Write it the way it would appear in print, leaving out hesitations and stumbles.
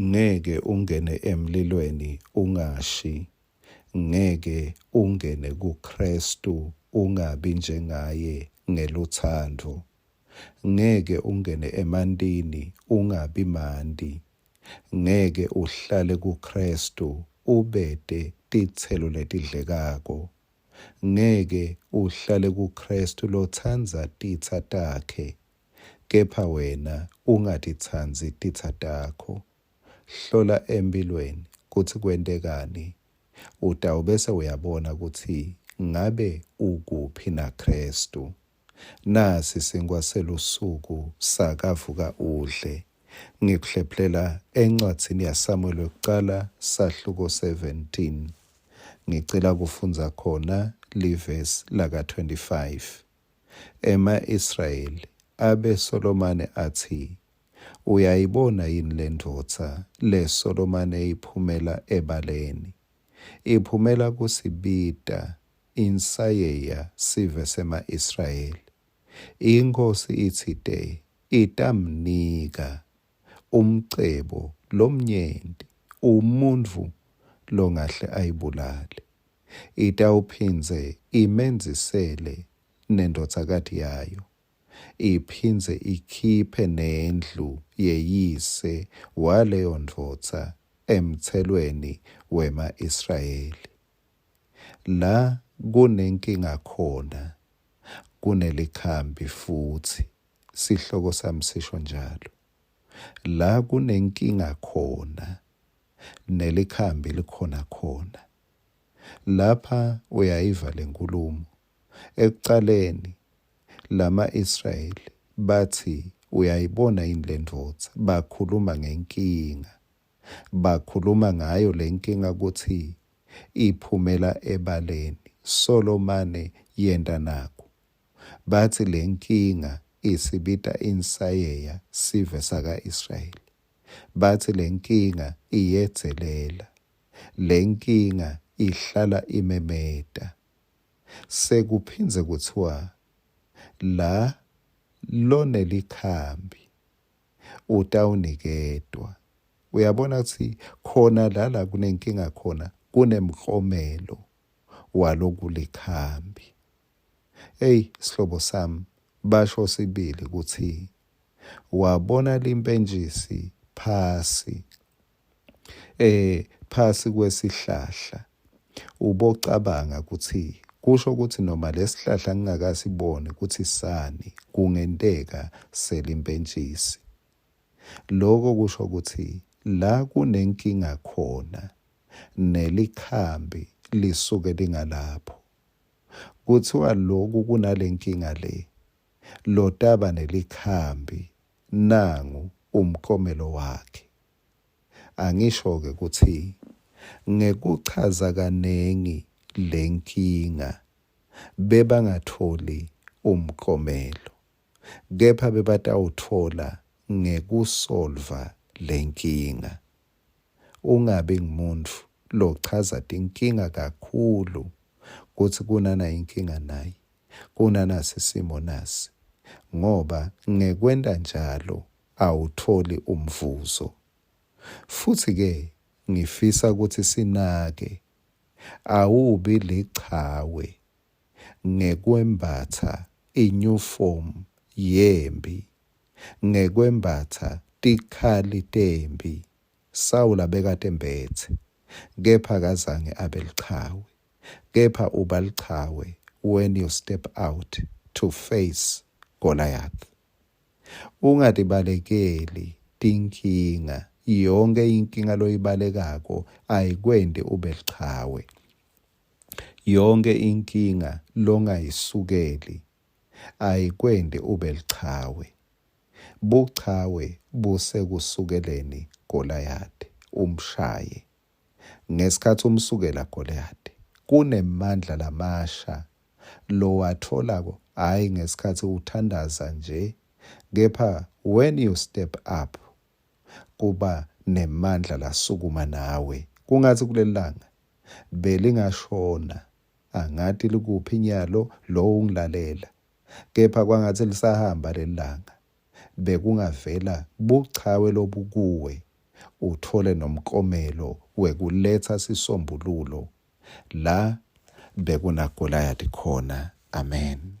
Ngeke ungene emlilweni ungashi. Ngeke ungene kuKhristu ungabi njengaye ngelutsandvo. Ngeke ungene emantini ungabi manti. Ngeke uhlale kuKhristu ubete titselo letidlekako. Ngeke uhlale kuKhristu lotsandza titsa takhe kepha wena ungatitsandzi titsa takho. Hlola emphilweni kutsi kwentekani, utawubese uyabona kutsi ngabe ukuphi naKhristu. Nasi sinkhwa selusuku sakavuka udle. Ngikuhlephulela encwadzini yaSamuel wekucala sahluko 17. Ngicela kufundza khona livesi laka 25. Ema-Israyeli abesolomane atsi, Uyayibona yini lendvodza lesolomane iphumela ebaleni? Iphumela kusibita insayeya sive sema-Israyeli. Inkhosi itsite itamnika umcebo lomnyenti umuntfu longahle ayibulale. Itawuphindze imendzisele nendvodzakati yayo, iphindze ikhiphe nendlu yeyise waleyo ndvodza emtselweni wema-Israyeli. La kunenkinga khona kunelikhambi futsi, sihloko sami sisho njalo. La kunenkinga khona nelikhambi likhona khona. Lapha uyayiva lenkhulumo. Ekucaleni lama-Israyeli batsi uyayibona yini lendvodza, bakhuluma ngenkinga. Bakhuluma ngayo lenkinga kutsi iphumela ebaleni solomane yenta naku. Batsi lenkinga isibita insayeya sive saka-Israyeli. Batsi lenkinga iyedzelela. Lenkinga ihlala imemeta. Sekuphindze kutsiwa la lonelikhambi utawuniketwa. Uyabona kutsi khona la la kunenkinga khona kunemklomelo walokulikhambi. Eyi sihlobo sami, basho sibili kutsi wabona limpentjisi phasi phasi kwesihlahla ubocabanga kutsi kusho kutsi noma lesihlahla ngingakasiboni kutsi sani kungenteka selimpentjisi. Loko kusho kutsi la kunenkinga khona nelikhambi lisuke lingalapho. Kutsiwa loku kunalenkinga le, lotaba nelikhambi nangu umklomelo wakhe. Angisho-ke kutsi ngekuchaza kanengi lenkinga bebangatfoli umklomelo, kepha bebatawutfola ngekusolva lenkinga. Ungabi ngumuntfu lochaza tinkinga kakhulu kutsi kunana inkinga nayi, kunanasi simo nasi, ngoba ngekwenta njalo awutfoli umvuzo. Futsi-ke ngifisa kutsi sinake, awubi lichawe ngekwembatsa inyufomu yemphi, ngekwembatsa tikhali temphi. Sawula bekatembetse, kepha akazange abe lichawe. Kepha uba lichawe when you step out to face Goliath. Ungatibalekeli tinkinga, yonkhe inkinga loyibalekako ayikwenti ube lichawe. Yonkhe inkinga longayisukeli ayikwenti ube lichawe. Buchawe busekusukeleni Goliath umshaye. Ngesikhatsi umsukela Goliath, kunemandla lamasha lowatfolako hhayi ngesikhatsi uthandaza nje, kepha when you step up kuba nemandla lasukuma nawe. Kungatsi kulelilanga belingashona, angati likuphi nyalo lowo ungilalela, kepha kwangatsi lisahamba lelilanga bekungavela buchawe lobukuwe. utfole nomklomelo wekuletsa sisombululo la bekunaGoliath khona. Amen.